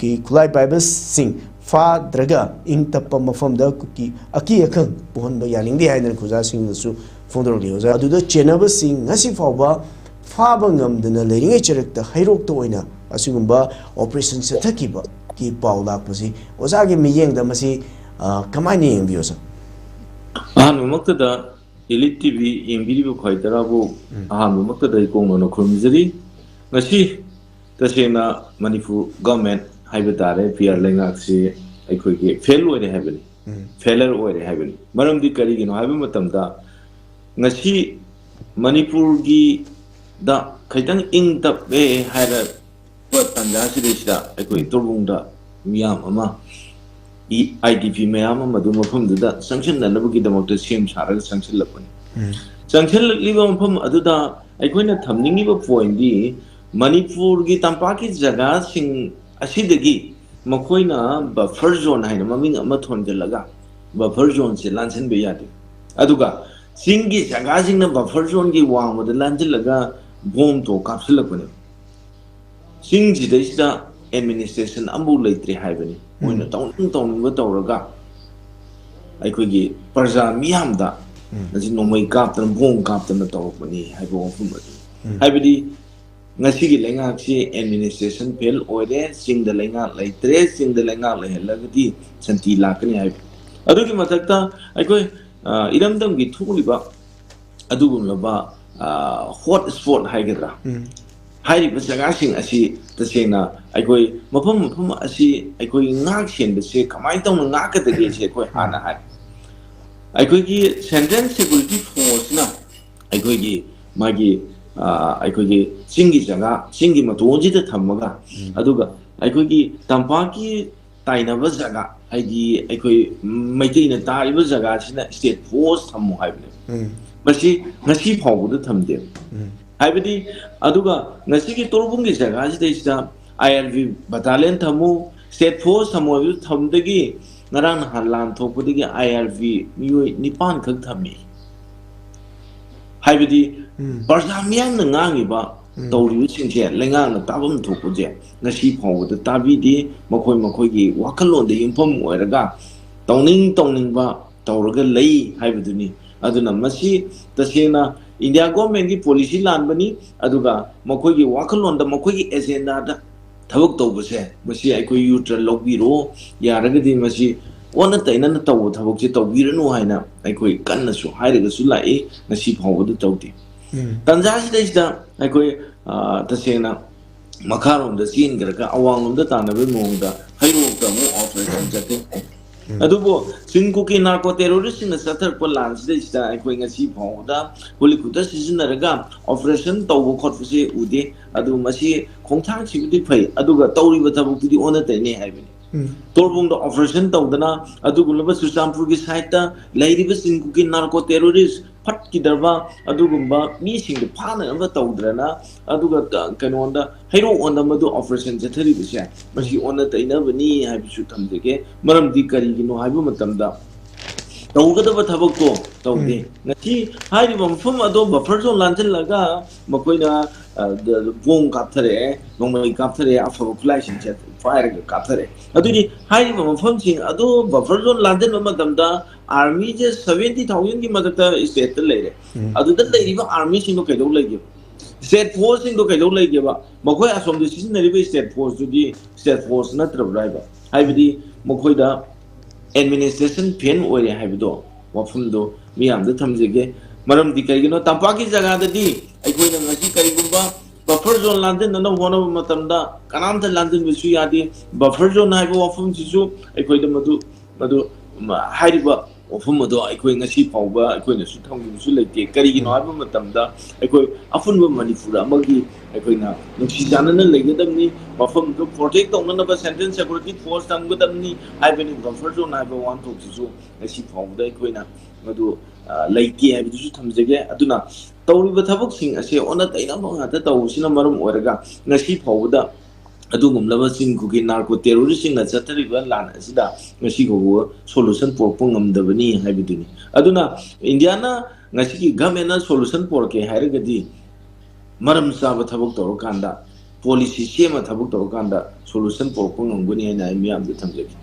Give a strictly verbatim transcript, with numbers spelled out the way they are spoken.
ꯀꯤ ꯈꯨꯠꯂꯥꯏ ꯄꯥꯏꯕꯁꯤꯡ ꯐꯥꯗ꯭ꯔꯒ ꯏꯪ ꯇꯞꯄ ꯃꯐꯝꯗ ꯀꯨꯀꯤ ꯑꯀꯤ ꯑꯈꯪ ꯄꯨꯍꯟꯕ ꯌꯥꯅꯤꯡꯗꯦ ꯍꯥꯏꯗꯅ ꯈꯨꯖꯥꯁꯤꯡꯅꯁꯨ ꯐꯣꯡꯗꯣꯔꯛꯂꯤ꯫ ꯑꯣꯖꯥ, ꯑꯗꯨꯗ ꯆꯦꯟꯅꯕꯁꯤꯡ ꯉꯁꯤ ꯐꯥꯎꯕ ꯐꯥꯕ ꯉꯝꯗꯅ ꯂꯩꯔꯤꯉꯩ ꯆꯔꯛꯇ ꯍꯩꯔꯣꯛꯇ ꯑꯣꯏꯅ ꯑꯁꯤꯒꯨꯝꯕ ꯑꯣꯄꯔꯦꯁꯟ ꯆꯠꯊꯈꯤꯕꯒꯤ ꯄꯥꯎ ꯂꯥꯛꯄꯁꯤ ꯑꯣꯖꯥꯒꯤ ꯃꯤꯠꯌꯦꯡꯗ ꯃꯁꯤ, ꯑ, ꯀꯃꯥꯏꯅ ꯌꯦꯡꯕꯤꯌꯣ, ꯁꯥꯔ? ꯑꯍꯥꯟꯕꯃꯛꯇꯗ ꯏꯂꯤꯠ ꯇꯤ ꯚꯤ ꯌꯦꯡꯕꯤꯔꯤꯕ ꯈ꯭ꯋꯥꯏ ꯇꯔꯥꯕꯨ ꯎꯝ꯫ ꯑꯍꯥꯟꯕꯃꯛꯇꯗ ꯏꯀꯣꯡ ꯃꯅꯧ ꯈꯨꯔꯨꯝꯖꯔꯤ꯫ ꯉꯁꯤ ꯇꯁꯦꯡꯅ ꯃꯅꯤꯄꯨꯔ ꯒꯚꯔꯟꯃꯦꯟꯠ ꯍꯥꯏꯕ ꯇꯥꯔꯦ, ꯄꯤ ꯑꯥꯔ ꯂꯩꯉꯥꯛꯁꯤ ꯑꯩꯈꯣꯏꯒꯤ ꯐꯦꯜ ꯑꯣꯏꯔꯦ ꯍꯥꯏꯕꯅꯤ, ꯎꯝ꯫ ꯐꯦꯂꯔ ꯑꯣꯏꯔꯦ ꯍꯥꯏꯕꯅꯤ꯫ ꯃꯔꯝꯗꯤ ꯀꯔꯤꯒꯤꯅꯣ ꯍꯥꯏꯕ ꯃꯇꯝꯗ ꯉꯁꯤ ꯃꯅꯤꯄꯨꯔꯒꯤꯗ ꯈꯤꯇꯪ ꯏꯪ ꯇꯞꯄꯦ ꯍꯥꯏꯔ ꯇꯥꯟꯖꯥꯁꯤꯗꯩꯁꯤꯗ ꯑꯩꯈꯣꯏ ꯎꯝ꯫ ꯇꯣꯔꯕꯨꯡꯗ ꯃꯤꯌꯥꯝ ꯑꯃ, ꯏ-, ꯑꯥꯏ ꯗꯤ ꯄꯤ ꯃꯌꯥꯝ ꯑꯃ ꯑꯗꯨ ꯃꯐꯝꯗꯨꯗ ꯆꯪꯁꯤꯟꯅꯅꯕꯒꯤꯗꯃꯛꯇ ꯁꯦꯝ ꯁꯥꯔꯒ ꯆꯪꯁꯤꯜꯂꯛꯄꯅꯤ꯫ ꯎꯝ꯫ ꯆꯪꯁꯤꯜꯂꯛꯂꯤꯕ ꯃꯐꯝ ꯑꯗꯨꯗ ꯑꯩꯈꯣꯏꯅ ꯊꯝꯅꯤꯡꯉꯤꯕ ꯄꯣꯏꯟꯗꯤ ꯃꯅꯤꯄꯨꯔꯒꯤ ꯇꯝꯄꯥꯛꯀꯤ ꯖꯒꯥꯁꯤꯡ ꯑꯁꯤꯗꯒꯤ ꯃꯈꯣꯏꯅ ꯕꯐꯔ ꯖꯣꯟ ꯍꯥꯏꯅ ꯃꯃꯤꯡ ꯑꯃ ꯊꯣꯟꯖꯤꯜꯂꯒ ꯕꯐꯔ ꯖꯣꯟꯁꯦ ꯂꯥꯟꯁꯤꯟꯕ ꯌꯥꯗꯦ꯫ ꯑꯗꯨꯒ ꯆꯤꯡꯒꯤ ꯖꯒꯥꯁꯤꯡꯅ ꯕꯐꯔ ꯖꯣꯟꯒꯤ ꯋꯥꯡꯃꯗ ꯂꯥꯟꯁꯤꯜꯂꯒ ꯕꯣꯝ ꯇꯣ ꯀꯥꯞꯁꯤꯜꯂꯛꯄꯅꯦ꯫ ꯆꯤꯡꯁꯤꯗꯩꯁꯤꯗ ꯑꯦꯗꯃꯤꯅꯤꯁꯇ꯭ꯔꯦꯁꯟ ꯑꯃꯐꯥꯎ ꯂꯩꯇ꯭ꯔꯦ ꯍꯥꯏꯕꯅꯤ꯫ ꯃꯣꯏꯅ ꯎꯝ꯫ ꯇꯧꯅꯤꯡ ꯇꯧꯅꯤꯡꯕ ꯇꯧꯔꯒ ꯑꯩꯈꯣꯏꯒꯤ ꯄ꯭ꯔꯖꯥ ꯃꯤꯌꯥꯝꯗ ꯎꯝ꯫ ꯉꯁꯤ ꯅꯣꯡꯃꯩ ꯀꯥꯞꯇꯅ, ꯕꯣꯝ ꯀꯥꯞꯇꯅ ꯇꯧꯔꯛꯄꯅꯤ ꯍꯥꯏꯕ ꯋꯥꯐꯝ ꯑꯗꯨ꯫ ꯎꯝ꯫ ꯍꯥꯏꯕꯗꯤ ꯉꯁꯤꯒꯤ ꯂꯩꯉꯥꯛꯁꯤ ꯑꯦꯗꯃꯤꯅꯤꯁꯇ꯭ꯔꯦꯁꯟ ꯐꯦꯜ ꯑꯣꯏꯔꯦ, ꯆꯤꯡꯗ ꯂꯩꯉꯥꯛ ꯂꯩꯇ꯭ꯔꯦ, ꯆꯤꯡꯗ ꯂꯩꯉꯥꯛ ꯂꯩꯍꯜꯂꯒꯗꯤ ꯁꯥꯟꯇꯤ ꯂꯥꯛꯀꯅꯤ ꯍꯥꯏꯕ꯫ ꯑꯗꯨꯒꯤ ꯃꯊꯛꯇ ꯑꯩꯈꯣꯏ, ꯑ, ꯏꯔꯝꯗꯝꯒꯤ ꯊꯣꯛꯂꯤꯕ ꯑꯗꯨꯒꯨꯝꯂꯕ, ꯑ, ꯍꯣꯠ ꯁ꯭ꯄꯣꯠ ꯍꯥꯏꯒꯗ꯭ꯔꯥ? ꯎꯝ꯫ ꯍꯥꯏꯔꯤꯕ ꯖꯒꯥꯁꯤꯡ ꯑꯁꯤ ꯇꯁꯦꯡꯅ ꯑꯩꯈꯣꯏ ꯃꯐꯝ ꯃꯐꯝ ꯑꯁꯤ ꯑꯩꯈꯣꯏ ꯉꯥꯛ ꯁꯦꯟꯕꯁꯦ ꯀꯃꯥꯏꯅ ꯇꯧꯅ ꯉꯥꯛꯀꯗꯒꯦꯁꯦ ꯑꯩꯈꯣꯏ ꯍꯥꯟꯅ ꯎꯝ꯫ ꯍꯥꯏ꯫ ꯑꯩꯈꯣꯏꯒꯤ ꯁꯦꯟꯇ꯭ꯔꯦꯜ ꯁꯦꯀ꯭ꯌꯨꯔꯤꯇꯤ ꯐꯣꯔꯁꯅ ꯑꯩꯈꯣꯏꯒꯤ ꯃꯥꯒꯤ, ꯑ, ꯑꯩꯈꯣꯏꯒꯤ ꯆꯤꯡꯒꯤ ꯖꯒꯥ, ꯆꯤꯡꯒꯤ ꯃꯇꯣꯟꯁꯤꯗ ꯊꯝꯃꯒ, ꯎꯝ꯫ ꯑꯗꯨꯒ ꯑꯩꯈꯣꯏꯒꯤ ꯇꯝꯄꯥꯛꯀꯤ ꯇꯥꯏꯅꯕ ꯖꯒꯥ, ꯍꯥꯏꯗꯤ ꯑꯩꯈꯣꯏ ꯃꯩꯇꯩꯅ ꯇꯥꯔꯤꯕ ꯖꯒꯥꯁꯤꯅ ꯁ꯭ꯇꯦꯠ ꯐꯣꯔꯁ ꯊꯝꯃꯨ ꯍꯥꯏꯕꯅꯦꯕ꯫ ꯎꯝ꯫ ꯃꯁꯤ ꯉꯁꯤ ꯐꯥꯎꯕꯗ ꯊꯝꯗꯦꯕ꯫ ꯎꯝ꯫ ꯍꯥꯏꯕꯗꯤ, ꯑꯗꯨꯒ ꯉꯁꯤꯒꯤ ꯇꯣꯔꯕꯨꯡꯒꯤ ꯖꯒꯥꯁꯤꯗꯩꯁꯤꯗ ꯑꯥꯏ ꯑꯥꯔ ꯕꯤ ꯕꯇꯥꯂꯤꯌꯟ ꯊꯝꯃꯨ, ꯁ꯭ꯇꯦꯠ ꯐꯣꯔꯁ ꯊꯝꯃꯨ ꯍꯥꯏꯕꯗꯨ ꯊꯝꯗꯒꯤ ꯉꯔꯥꯡ ꯅꯍꯥꯟ ꯂꯥꯟ ꯊꯣꯛꯄꯗꯒꯤ ꯑꯥꯏ ꯑꯥꯔ ꯕꯤ ꯃꯤꯑꯣꯏ ꯅꯤꯄꯥꯟ ꯈꯛ ꯊꯝꯃꯤ꯫ ꯍꯥꯏꯕꯗꯤ ꯎꯝ꯫ ꯄ꯭ꯔꯖꯥ ꯃꯤꯌꯥꯝꯅ ꯉꯥꯡꯉꯤꯕ ꯇꯧꯔꯤꯕꯁꯤꯡꯁꯦ ꯂꯩꯉꯥꯛꯅ ꯇꯥꯐꯝ ꯊꯣꯛꯄꯁꯦ ꯉꯁꯤ ꯐꯥꯎꯕꯗ ꯇꯥꯕꯤꯗꯦ꯫ ꯃꯈꯣꯏ ꯃꯈꯣꯏꯒꯤ ꯋꯥꯈꯜꯂꯣꯟꯗ ꯌꯨꯝꯐꯝ ꯑꯣꯏꯔꯒ ꯇꯧꯅꯤꯡ ꯇꯧꯅꯤꯡꯕ ꯇꯧꯔꯒ ꯂꯩ ꯍꯥꯏꯕꯗꯨꯅꯤ꯫ ꯑꯗꯨꯅ ꯃꯁꯤ ꯇꯁꯦꯡꯅ ꯏꯟꯗꯤꯌꯥ ꯒꯣꯔꯃꯦꯟꯒꯤ ꯄꯣꯂꯤꯁꯤ ꯂꯥꯟꯕꯅꯤ꯫ ꯑꯗꯨꯒ ꯃꯈꯣꯏꯒꯤ ꯋꯥꯈꯜꯂꯣꯟꯗ, ꯃꯈꯣꯏꯒꯤ ꯑꯦꯖꯦꯟꯗꯥꯗ ꯊꯕꯛ ꯇꯧꯕꯁꯦ ꯃꯁꯤ ꯑꯩꯈꯣꯏ ꯌꯨꯠꯇ ꯂꯧꯕꯤꯔꯣ꯫ ꯌꯥꯔꯒꯗꯤ ꯃꯁꯤ ꯑꯣꯟꯅ ꯇꯩꯅꯅ ꯇꯧꯕ ꯊꯕꯛꯁꯦ ꯇꯧꯕꯤꯔꯅꯨ ꯍꯥꯏꯅ ꯑꯩꯈꯣꯏ ꯀꯟꯅꯁꯨ ꯍꯥꯏꯔꯒꯁꯨ ꯂꯥꯛꯏ, ꯉꯁꯤ ꯐꯥꯎꯕꯗ ꯇꯧꯗꯦ꯫ ꯎꯝ꯫ ꯇꯟꯖꯥꯁꯤꯗꯩꯁꯤꯗ ꯑꯩꯈꯣꯏ, ꯑ, ꯇꯁꯦꯡꯅ ꯃꯈꯥꯔꯣꯝꯗ ꯆꯦꯟꯈ꯭ꯔꯒ ꯑꯋꯥꯡꯂꯣꯝꯗ ꯇꯥꯟꯅꯕꯒꯤ ꯃꯑꯣꯡꯗ ꯍꯩꯔꯣꯛꯇ ꯑꯃꯨꯛ ꯑꯣꯄꯔꯦꯁꯟ ꯆꯠꯊꯩ꯫ ꯎꯝ꯫ ꯑꯗꯨꯕꯨ ꯆꯤꯡ ꯀꯨꯀꯤ ꯅꯥꯔꯀꯣ ꯇꯦꯔꯣꯔꯤꯁꯁꯤꯡꯅ ꯆꯠꯊꯔꯛꯄ ꯂꯥꯟꯁꯤꯗꯩꯁꯤꯗ ꯑꯩꯈꯣꯏ ꯉꯁꯤ ꯐꯥꯎꯕꯗ ꯍꯣꯂꯤꯀꯨꯇ ꯁꯤꯖꯤꯟꯅꯔꯒ ꯑꯣꯄꯔꯦꯁꯟ ꯇꯧꯕ ꯈꯣꯠꯄꯁꯦ ꯎꯗꯦ꯫ ꯑꯗꯨ ꯃꯁꯤ ꯈꯣꯡꯊꯥꯡꯁꯤꯕꯨꯗꯤ ꯐꯩ, ꯑꯗꯨꯒ ꯇꯧꯔꯤꯕ ꯊꯕꯛꯇꯨꯗꯤ ꯑꯣꯟꯅ ꯇꯩꯅꯩ ꯍꯥꯏꯕꯅꯤ꯫ ꯎꯝ꯫ ꯇꯣꯔꯕꯨꯡꯗ ꯑꯣꯄꯔꯦꯁꯟ ꯇꯧꯗꯅ ꯑꯗꯨꯒꯨꯝꯂꯕ ꯆꯨꯔꯆꯥꯟꯄꯨꯔꯒꯤ ꯁꯥꯏꯠꯇ ꯂꯩꯔꯤꯕꯁꯤꯡ ꯀꯨꯀꯤ ꯅꯥꯔꯀꯣ ꯇꯦꯔꯣꯔꯤꯁ ꯐꯠꯈꯤꯗ꯭ꯔꯕ ꯑꯗꯨꯒꯨꯝꯕ ꯃꯤꯁꯤꯡꯗꯨ ꯐꯥꯅꯅꯕ ꯇꯧꯗ꯭ꯔꯅ ꯑꯗꯨꯒ ꯀ-, ꯀꯩꯅꯣꯗ ꯍꯩꯔꯣꯛ ꯑꯣꯟꯗ ꯃꯗꯨ ꯑꯣꯄꯔꯦꯁꯟ ꯆꯠꯊꯔꯤꯕꯁꯦ ꯃꯁꯤ ꯑꯣꯟꯅ ꯇꯩꯅꯕꯅꯤ ꯍꯥꯏꯕꯁꯨ ꯊꯝꯖꯒꯦ꯫ ꯃꯔꯝꯗꯤ ꯀꯔꯤꯒꯤꯅꯣ ꯍꯥꯏꯕ ꯃꯇꯝꯗ ꯇꯧꯒꯗꯕ ꯊꯕꯛꯇꯣ ꯇꯧꯗꯦ꯫ ꯎꯝ꯫ ꯉꯁꯤ ꯍꯥꯏꯔꯤꯕ ꯃꯐꯝ ꯑꯗꯣ ꯕꯐꯔ ꯖꯣꯟ ꯂꯥꯟꯁꯤꯜꯂꯒ ꯃꯈꯣꯏꯅ, ꯑ, ꯗ-, ꯕꯣꯝ ꯀꯥꯞꯊꯔꯛꯑꯦ, ꯅꯣꯡꯃꯩ ꯀꯥꯞꯊꯔꯛꯑꯦ, ꯑꯐꯕ ꯈꯨꯠꯂꯥꯏꯁꯤꯡꯁꯦ ꯄꯥꯏꯔꯒ ꯀꯥꯞꯊꯔꯛꯑꯦ꯫ ꯑꯗꯨꯗꯤ ꯍꯥꯏꯔꯤꯕ ꯃꯐꯝꯁꯤꯡ ꯑꯗꯨ ꯕꯐꯔ ꯖꯣꯟ ꯂꯥꯟꯁꯤꯟꯕ ꯃꯇꯝꯗ ꯑꯥꯔꯃꯤꯁꯦ seventy thousand ꯒꯤ ꯃꯊꯛꯇ ꯁ꯭ꯇꯦꯠꯇ ꯂꯩꯔꯦ꯫ ꯎꯝ꯫ ꯑꯗꯨꯗ ꯂꯩꯔꯤꯕ ꯑꯥꯔꯃꯤꯁꯤꯡꯗꯣ ꯀꯩꯗꯧ ꯂꯩꯒꯦꯕ? ꯁ꯭ꯇꯦꯠ ꯐꯣꯔꯁꯁꯤꯡꯗꯣ ꯀꯩꯗꯧ ꯂꯩꯒꯦꯕ? ꯃꯈꯣꯏ ꯑꯁꯣꯝꯗ ꯁꯤꯖꯤꯟꯅꯔꯤꯕ ꯁ꯭ꯇꯦꯠ ꯐꯣꯔꯁꯇꯨꯗꯤ ꯁ꯭ꯇꯦꯠ ꯐꯣꯔꯁ ꯅꯠꯇ꯭ꯔꯕ꯭ꯔꯥ ꯍꯥꯏꯕ? ꯍꯥꯏꯕꯗꯤ ꯃꯈꯣꯏꯗ ꯑꯦꯗꯃꯤꯅꯤꯁꯇ꯭ꯔꯦꯁꯟ ꯐꯦꯜ ꯑꯣꯏꯔꯦ ꯍꯥꯏꯕꯗꯣ ꯋꯥꯐꯝꯗꯣ ꯃꯤꯌꯥꯝꯗ ꯊꯝꯖꯒꯦ꯫ ꯃꯔꯝꯗꯤ ꯀꯩꯒꯤꯅꯣ, ꯇꯝꯄꯥꯛꯀꯤ ꯖꯒꯥꯗꯗꯤ ꯑꯩꯈꯣꯏꯅ ꯉꯁꯤ ꯀꯔꯤꯒꯨꯝꯕ ꯕꯐꯔ ꯖꯣꯟ ꯂꯥꯟꯖꯟꯅꯅꯕ ꯍꯣꯠꯅꯕ ꯃꯇꯝꯗ ꯀꯅꯥꯝꯇ ꯂꯥꯟꯖꯟꯕꯁꯨ ꯌꯥꯗꯦ꯫ ꯕꯐꯔ ꯖꯣꯟ ꯍꯥꯏꯕ ꯋꯥꯐꯝꯁꯤꯁꯨ ꯑꯩꯈꯣꯏꯗ ꯃꯗꯨ, ꯃꯗꯨ, ꯃ-, ꯍꯥꯏꯔꯤꯕ ꯋꯥꯐꯝ ꯑꯗꯣ ꯑꯩꯈꯣꯏ ꯉꯁꯤ ꯐꯥꯎꯕ ꯑꯩꯈꯣꯏꯅꯁꯨ ꯊꯝꯈꯤꯕꯁꯨ ꯂꯩꯇꯦ꯫ ꯀꯔꯤꯒꯤꯅꯣ ꯎꯝ꯫ ꯍꯥꯏꯕ ꯃꯇꯝꯗ ꯑꯩꯈꯣꯏ ꯑꯄꯨꯟꯕ ꯃꯅꯤꯄꯨꯔ ꯑꯃꯒꯤ ꯑꯩꯈꯣꯏꯅ ꯅꯨꯡꯁꯤ ꯆꯥꯟꯅꯅ ꯂꯩꯒꯗꯕꯅꯤ꯫ ꯃꯐꯝꯗꯨ ꯄ꯭ꯔꯣꯇꯦꯛ ꯇꯧꯅꯅꯕ ꯁꯦꯟꯇ꯭ꯔꯦꯜ ꯁꯦꯀ꯭ꯌꯨꯔꯤꯇꯤ ꯐꯣꯔꯁ ꯊꯝꯒꯗꯕꯅꯤ ꯍꯥꯏꯕꯅꯤ꯫ ꯕꯐꯔ ꯖꯣꯟ ꯍꯥꯏꯕ ꯋꯥꯍꯟꯊꯣꯛꯁꯤꯁꯨ ꯉꯁꯤ ꯐꯥꯎꯕꯗ ꯑꯩꯈꯣꯏꯅ ꯃꯗꯨ, ꯑ, ꯂꯩꯇꯦ ꯍꯥꯏꯕꯗꯨꯁꯨ ꯊꯝꯖꯒꯦ꯫ ꯑꯗꯨꯅ ꯇꯧꯔꯤꯕ ꯊꯕꯛꯁꯤꯡ ꯑꯁꯦ ꯑꯣꯟꯅ ꯇꯩꯅꯕ ꯉꯥꯛꯇ ꯇꯧꯕꯁꯤꯅ ꯃꯔꯝ ꯑꯣꯏꯔꯒ ꯉꯁꯤ ꯐꯥꯎꯕꯗ ꯑꯗꯨꯒꯨꯝꯂꯕ ꯆꯤꯡ ꯈꯨꯒꯤ ꯅꯥꯔꯀꯣ ꯇꯦꯔꯣꯔꯤꯁꯁꯤꯡꯅ ꯆꯠꯊꯔꯤꯕ ꯂꯥꯟ ꯑꯁꯤꯗ ꯉꯁꯤ ꯐꯥꯎꯕ ꯁꯣꯂꯨꯁꯟ ꯄꯨꯔꯛꯄ ꯉꯝꯗꯕꯅꯤ ꯍꯥꯏꯕꯗꯨꯅꯤ꯫ ꯑꯗꯨꯅ ꯏꯟꯗꯤꯌꯥꯅ ꯉꯁꯤꯒꯤ ꯒꯃꯦꯟꯅ ꯁꯣꯂꯨꯁꯟ ꯄꯨꯔꯛꯀꯦ ꯍꯥꯏꯔꯒꯗꯤ ꯃꯔꯝ ꯆꯥꯕ ꯊꯕꯛ ꯇꯧꯔꯀꯥꯟꯗ, ꯄꯣꯂꯤꯁꯤ ꯁꯦꯝꯃ ꯊꯕꯛ ꯇꯧꯔꯀꯥꯟꯗ ꯁꯣꯂꯨꯁꯟ ꯄꯨꯔꯛꯄ ꯉꯝꯒꯅꯤ ꯍꯥꯏꯅ ꯑꯩ ꯃꯤꯌꯥꯝꯗ ꯊꯝꯖꯒꯦ꯫